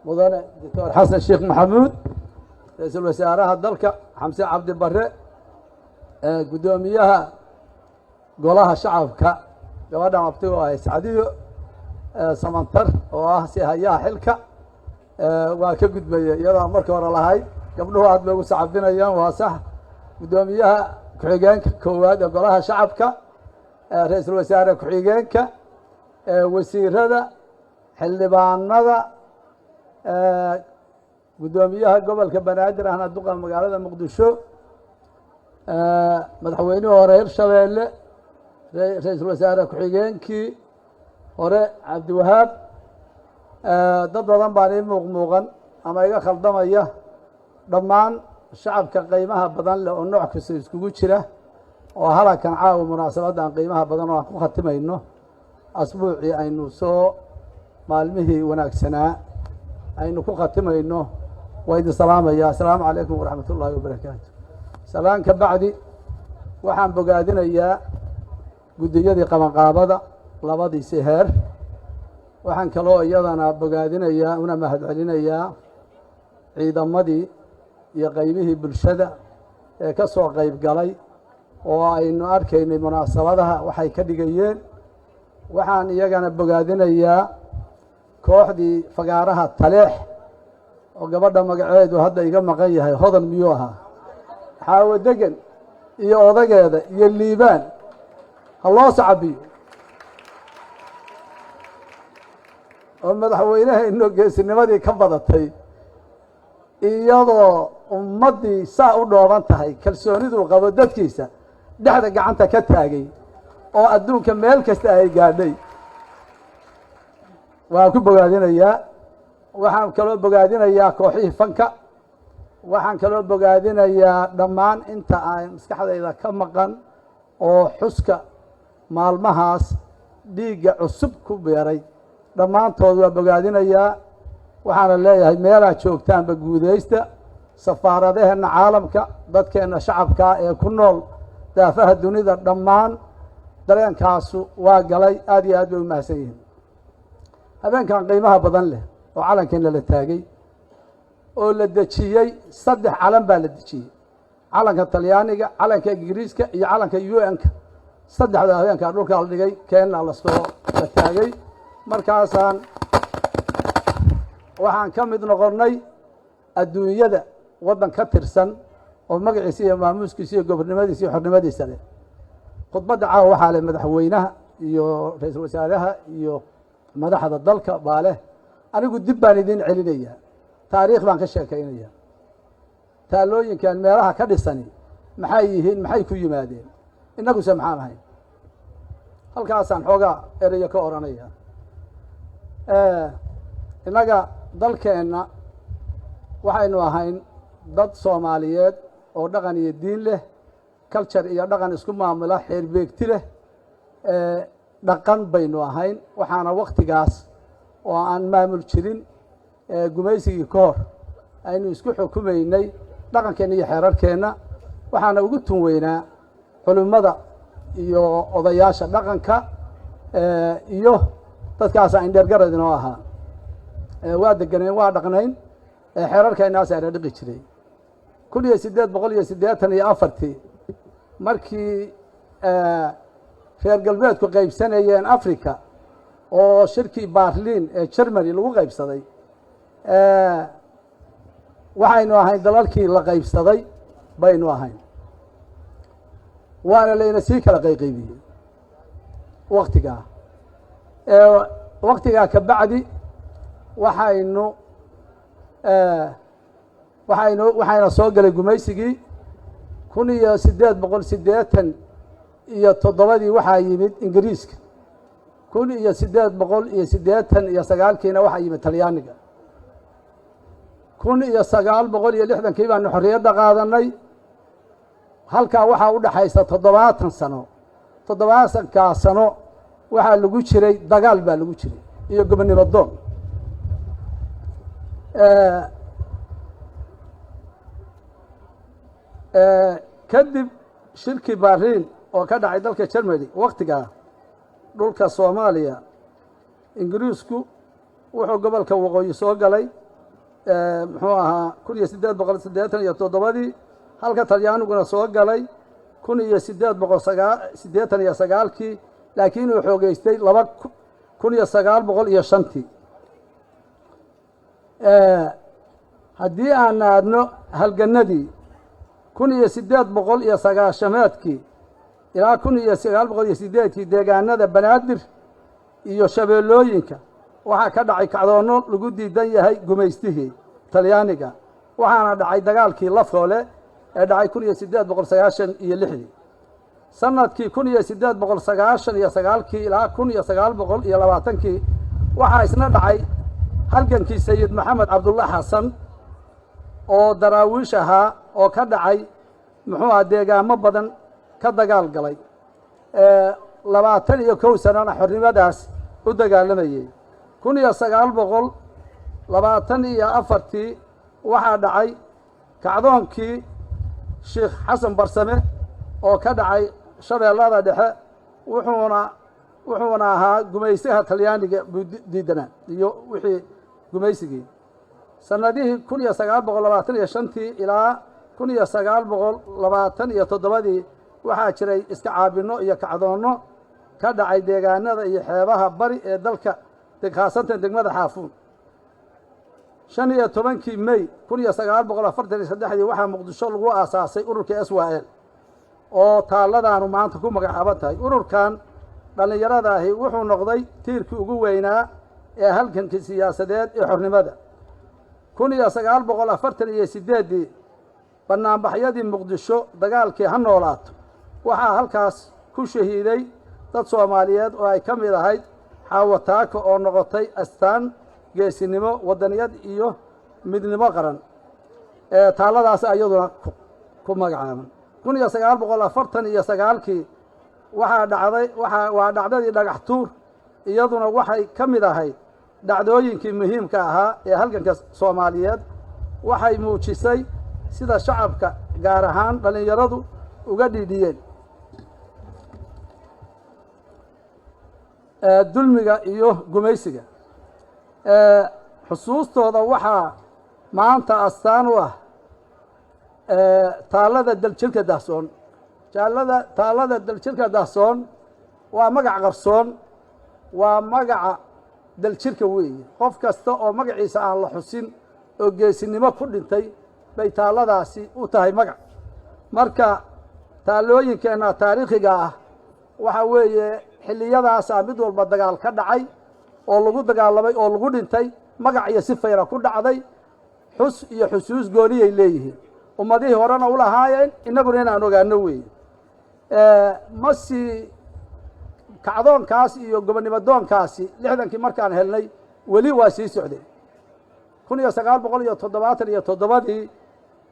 Mudane Doctor Xasan Sheekh Maxamuud, ra-iisul wasaaraha dalka Xamse Cabdi Barre, guddoomiyaha Golaha Shacabka, gabadhan abtigo ahay, Sacdiyo Samantar, oo ah si hayaha xilka waa ka gudbaya iyadoo marka hore lahayd gabdhuhu aad bay ugu sacabinayaan, waa sax. Guddoomiyaha ku-xigeenka koowaad ee Golaha Shacabka, ra-iisul wasaare ku-xigeenka, wasiirada, xildhibaanada, guddoomiyaha gobolka Banaadir ahna duqa magaalada Muqdisho, madaxweynihii hore Hirshabeelle, ra-iisul wasaare ku-xigeenkii hore Cabdiwahaab, dad badan baan ii muuq muuqan ama iga khaldamaya. Dhammaan shacabka qiimaha badan leh oo nooc kasta iskugu jira oo halakan caawa munaasabaddan qiimaha badan oo aan ku khatimayno asbuucii aynu soo maalmihii wanaagsanaa aynu ku khatimayno, waa idin salaamaya. Assalaamu calaykum waraxmat ullaahi wabarakaatu. Salaan ka bacdi, waxaan bogaadinayaa guddiyadii qabanqaabada labadiisi heer. Waxaan kaloo iyadana bogaadinayaa una mahadcelinayaa ciidamadii iyo qaybihii bulshada ee ka soo qayb galay oo aynu arkaynay munaasabadaha waxay ka dhigayeen. Waxaan iyagana bogaadinayaa kooxdii fagaaraha Taleex oo gabadha magaceedu hadda iga maqan yahay, Hodan miyuu ahaa, Xaawo Degan iyo odageeda iyo Liibaan, ha loo sacabiyo, oo madaxweynehayno geesinimadii ka badatay iyadoo ummaddii saa u dhooban tahay, kalsooniduu qabo dadkiisa dhexda gacanta ka taagay oo adduunka meel kasta ay gaadhay, waan ku bogaadinayaa. Waxaan kaloo bogaadinayaa kooxihii fanka. Waxaan kaloo bogaadinayaa dhammaan inta aan maskaxdayda ka maqan oo xuska maalmahaas dhiigga cusub ku beeray. Dhammaantood waa bogaadinayaa. Waxaana leeyahay meelaad joogtaanba guudaysta. Safaaradaheenna caalamka, dadkeenna shacabkaa ee ku nool daafaha dunida, dhammaan dareenkaasu waa galay. Aad iyo aad bay u mahadsan yihiin. Habeenkan qiimaha badan leh oo calankeenna la taagay oo la dejiyey, saddex calan baa la dejiyey: calanka Talyaaniga, calanka Ingiriiska iyo calanka UN-ka. Saddexda habeenkaa dhulkaa la dhigay, keenna lasoo la taagay. Markaasaan waxaan ka mid noqonnay adduunyada waddan ka tirsan oo magaciisa iyo maamuuskiisa iyo gobernimadiisa iyo xornimadiisa leh. Khudbadda caawa waxaa leh madaxweynaha iyo ra-iisul wasaaraha iyo madaxda dalka baa leh. Anigu dib baan idin celinayaa, taariikh baan ka sheekaynaya. Taalooyinkan meelaha ka dhisani maxay yihiin? Maxay ku yimaadeen? Innaguse maxaan ahayn? Halkaasaan xoogaa erayo ka odhanaya. Innaga dalkeenna waxaynu ahayn dad Soomaaliyeed oo dhaqan iyo diin leh, culture iyo dhaqan isku maamula, xeerbeegti leh, dhaqan baynu ahayn. Waxaana waktigaas oo aan maamul jirin, gumaysigii ka hor, aynu isku xukumaynay dhaqankeenna iyo xeerarkeenna. Waxaana ugu tun weynaa culimmada iyo odayaasha dhaqanka iyo dadkaasa indheergarad inoo ahaa. Waa deganeen, waa dhaqnayn, xeerarkeennaas ayna dhiqi jiray. 1884-tii markii reer galbeedku qaybsanayeen Africa oo shirkii Barliin ee Germany lagu qaybsaday, waxaynu ahayn dalalkii la qaybsaday baynu ahayn, waana layna sii kala qayqaybiyey waktigaa. Waktigaa ka bacdi waxayna soo galay gumaysigii. 1887-dii waxaa yimid Ingiriiska, 1889-kiina waxaa yimid Talyaaniga. 1960-kii baanu xorriyadda qaadanay. Halkaa waxaa u dhaxaysa 70 sano. 70-kaa sano waxaa lagu jiray dagaal baa lagu jiray iyo gobonnimo doon. Kadib shirkii Barliin oo ka dhacay dalka Germany, waktigaa dhulka Soomaaliya Ingiriisku wuxuu gobolka waqooyi soo galay Muxuu ahaa 1887-dii, halka Talyaaniguna soo galay 1889-kii, laakiin uu xoogeystay 1905-tii. Haddii aan aadno halganadii 1890-aadkii ilaa 1908-kii, deegaanada Banaadir iyo Shabeellooyinka waxaa ka dhacay kacdoonno lagu diidan yahay gumaystihii Talyaaniga, waxaana dhacay dagaalkii Lafoole ee dhacay 1896-dii. Sanadkii 1899-kii ilaa 1920-kii waxaa isna dhacay halgankii Sayid Maxamed Cabdulla Xasan oo Daraawiish ahaa, oo ka dhacay, muxuu aha, deegaamo badan ka dagaal galay, 21 sanana xornimadaas u dagaalamayey. 1924-tii waxaa dhacay kacdoonkii Sheikh Xasan Barsame oo ka dhacay Shabeellada Dhexe, wuxuuna ahaa gumaysaha Talyaaniga buu diidanaa iyo wixii gumaysigii. Sanadihii 1925-tii ilaa 1927-dii waxaa jiray iska caabinno iyo kacdoonno ka dhacay deegaanada iyo xeebaha bari ee dalka, khaasatan degmada Xaafuun. 15-kii Mey 1943-dii waxaa Muqdisho lagu aasaasay ururka SYL, oo taalladaanu maanta ku magacaaban tahay. Ururkan dhallinyaradaahi wuxuu noqday tiirkii ugu weynaa ee halgankii siyaasadeed ee xornimada. 1948-dii banaanbaxyadii Muqdisho, dagaalkii Ha Noolaato, waxaa halkaas ku shahiiday dad Soomaaliyeed oo ay ka mid ahayd Xaawo Taako, oo noqotay astaan geesinimo, waddaniyad iyo midnimo qaran. Taalladaas iyaduna ku magacaaban. 1949-kii waxaa dhacday waa dhacdadii Dhagax Tuur, iyaduna waxay ka mid ahayd dhacdooyinkii muhiimka ahaa ee halganka Soomaaliyeed. Waxay muujisay sida shacabka, gaar ahaan dhallinyaradu, uga dhiidhiyeen dulmiga iyo gumaysiga. Xusuustooda waxaa maanta astaan u ah taallada Daljirka Dahsoon. Taallada Daljirka Dahsoon waa magac qarsoon, waa magaca daljirka weeye. Qof kasta oo magaciisa aan la xusin oo geesinimo ku dhintay bay taalladaasi u tahay magac. Marka taallooyinkeenna taariikhiga ah waxa weeye xilliyadaasaa mid walba dagaal ka dhacay oo lagu dagaalamay oo lagu dhintay, magac iyo sifayna ku dhacday, xus iyo xusuus gooniyay leeyihiin, ummadihii horena u lahaayeen, innaguna inaan ogaano weeye. Masi kacdoonkaas iyo gobonnimo doonkaasi 60-kii markaan helnay weli waa sii socday. 1977-dii,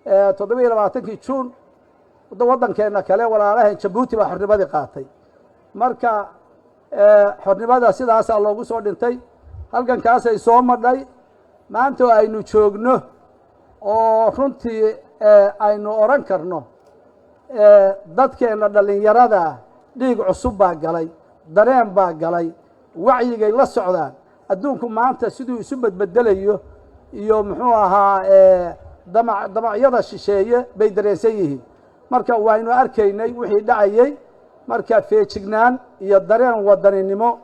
27-kii Juun, waddankeenna kale walaalahayn Jabuuti baa xornimadii qaatay. Marka xornimada sidaasaa loogu soo dhintay, halgankaasay soo madhay. Maanta oo aynu joogno oo runtii aynu odhan karno dadkeenna dhallinyarada dhiig cusub baa galay, dareen baa galay, wacyigay la socdaan adduunku maanta siduu isu bedbedelayo iyo, muxuu ahaa, damacyada shisheeye bay dareensan yihiin. Marka waynu arkaynay wixii dhacayey. Marka feejignaan iyo dareen wadaninimo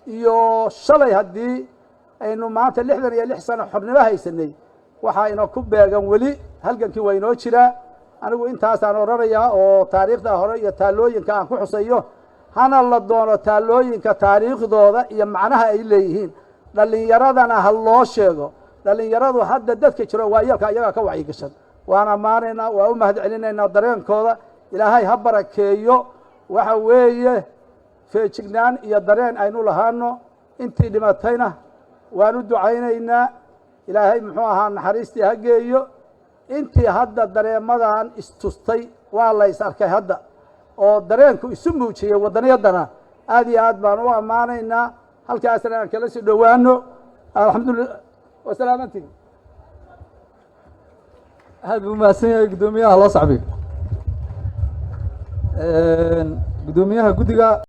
iyo shalay haddii aynu maanta 66 sano xornimo haysanay, waxaa ina ku beegan weli halgankii waa inoo jiraa. Anigu intaasaan odhanayaa oo taariikhda hore iyo taallooyinka aan ku xusayo. Hana la doono taallooyinka taariikhdooda iyo macnaha ay leeyihiin, dhallinyaradana ha loo sheego. Dhallinyaradu hadda dadka jiro waayeelka iyagaa ka wacyigashan. Waan ammaanaynaa, waa u mahad celinaynaa dareenkooda, Ilaahay ha barakeeyo. Waxa weeye feejignaan iyo dareen aynu lahaano. Intii dhimatayna waan u ducaynaynaa, Ilaahay, muxuu ahaa, naxariistii ha geeyo. Intii hadda dareemadan istustay, waa la is arkay hadda oo dareenku isu muujiyey waddaniyaddana, aad iyo aad baan u ammaanaynaa. Halkaasna aan kala sii dhowaano. Alxamdulillah wasalaamantii. Aad buu mahadsan yahay guddoomiyaha. Loo sacbiyo guddoomiyaha guddiga.